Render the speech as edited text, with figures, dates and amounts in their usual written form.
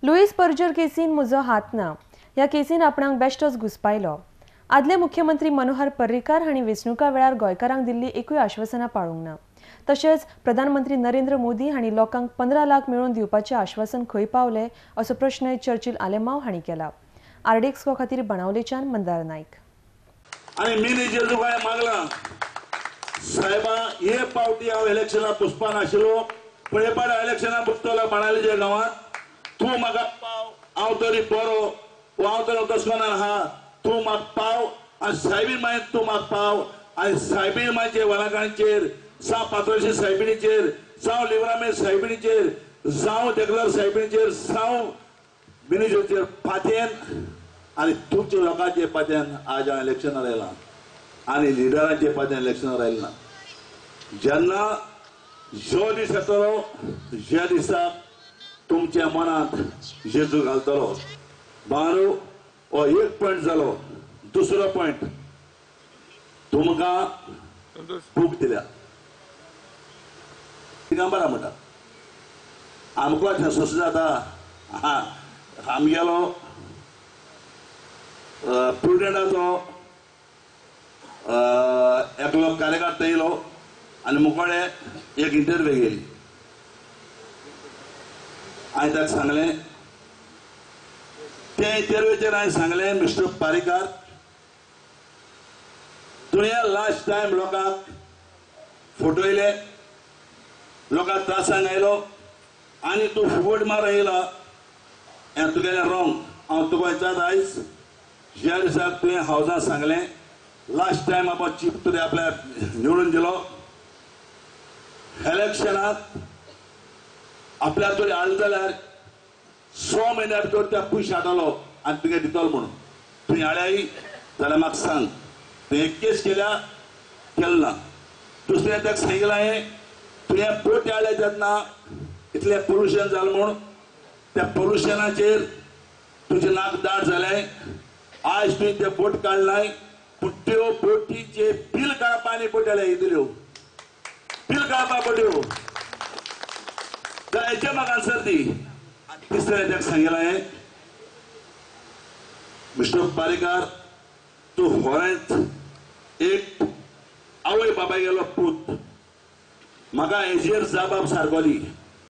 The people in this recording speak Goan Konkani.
लुईस पर्जर केसीन म्हजो हात ना ह्या केसीन आपणाक बेश्टोच घुसपायलो. आदले मुख्यमंत्री मनोहर पर्रीकार हांणी वेंचणुका वेळार गोंयकारांक दिल्ली एकूय आश्वासनां पाळूंक ना. तशेंच प्रधानमंत्री नरेंद्र मोदी हांणी लोकांक 15 लाख मेळोवन दिवपाचें आश्वासन खंय पावलें असो प्रश्नय चर्चिल आलेमाव हांणी केला. आरडीएक्स खातीर बाणावलेच्यान मंदार नायक. आनी मिनी जेजू काय मागला साहेबा, हे पावटी हांव इलेक्शनाक पुसपा नाशिल्लो, पूण हे पावटी इलेक्शनाक पुसतलो बाणावलेच्या गांवांत. तूं म्हाका पाव, हांव तरी बरो, हांव तरी तशें आहा, तूं म्हाका पाव आनी सायबीन मागीर तूं म्हाका पाव. आनी सायबीन मागीर वलाकांचेर, जावं पातोळशे सायबिणीचेर, जावं लिवरामे सायबिणीचेर, जावं देगलर सायबिणीचेर, जावं मिनिजोचेर पातयेन आनी तुमच्या लोकांचे पातयेन आज हांव इलेक्शनार आयलां आनी लिडरांचे पातयेन इलेक्शनार आयलें ना. जेन्ना जो दीस येतलो ज्या दिसा तुमच्या मनांत जेजू घालतलो. बारू हो एक पॉयंट जालो. दुसरो पॉयंट, तुमकां बूक दिल्या दिगंबरा म्हणटा आमकां थंय सोंसो जाता. आमगेलो प्रुडंटाचो एकलो कार्यकर्ता येयलो आनी मुकोडे एक इंटरव्यू गेली. हांवें ताका सांगलें, त्या इंटरव्यूचेर हांवें सांगलें, मिस्टर पारीकार, तुवें लास्ट टायम लोकांक फटयले, लोकांक त्रासांक आयलो आनी तूं फुगोट मार येयला, हें तुगेलें रॉंग. हांव तुका विचारता आयज, ज्या दिसाक तुवें हावजान सांगलें लास्ट टायम आपण चीफ तुवें आपल्याक निवडून दिलो, इलेक्शनाक आपल्याक तरी हाडलो जाल्यार 6 म्हयन्या भितर त्या पयशे हाडटलो आनी तुगे दितलो म्हणून तुवें हाडल्याय जाल्यार म्हाका सांग. तुवें एक केस केल्या, केलें ना. दुसरें ताका सांगिल्लें हांवें, तुवें बोट हाडल्या तेन्ना इतलें पोल्युशन जालें म्हूण त्या पोल्युशनाचेर तुजें नाक दाट जालें. आयज तुवें तें बोट काडलाय, पूण त्यो बोटीचे बील काडपा आनी बोट हाडल्या दिल्यो, बील काडपा बोट्यो हेचें म्हाका आन्सर दी. तिसरें ताका सांगिल्लें हांवें, मिस्टर पारीकार, तूं खरेंच एक आवय बापाय गेलो पूत, म्हाका हेजेर जबाब सारकोली.